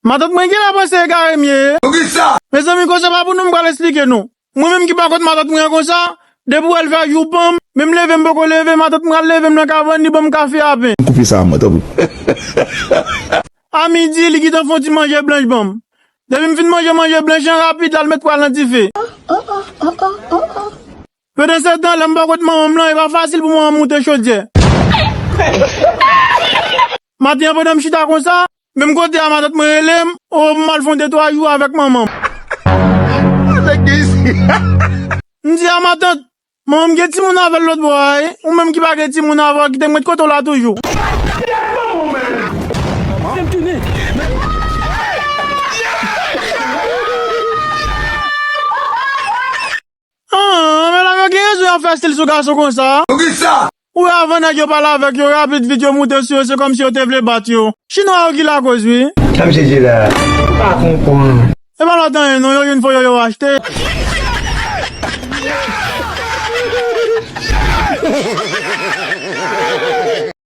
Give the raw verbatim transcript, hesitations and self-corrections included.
Matant mwen genlè panse egare m ye. Poukisa? Mezanmi, koze pa pou nou, m pral esplike nou. Mwen menm ki pa kont matant mwen an konsa, depi w wè l fè jou ban m, menm leve m poko leve, matant mwen al leve m nan kabann, li ban m kafe a pen. Koupe sa a mwen, tanpri. A midi, li gentan fè yon ti manje blanch ban m. Depi m fin manje manje blanch an rapid, l al met pwa l nan dife. Pandansetan, lè m bò kot manman m lan, e pa fasil pou manman m moute chodyè. Maten an, pandan m chita konsa, menm kote a matant mwen rele m, o, m al fè yon de twa jou avèk manman m. M di a matant, manman m gen timoun avè l lòt bò a, wi. Ou menm ki pa gen timoun avè w, kite m ret kote w la toujou. Ah, men la yo gen rezon y ap fè stil sou gason konsa. Poukisa? Ou wè avan nèg yo pale avèk yo rapid vit yo moute sou yo, se kòmsi yo te vle bat yo. Chinwa yo ki lakoz wi. Sa misye di la? Pa konprann. E pa lòt anyen non, yo jwenn fo yo yo achte.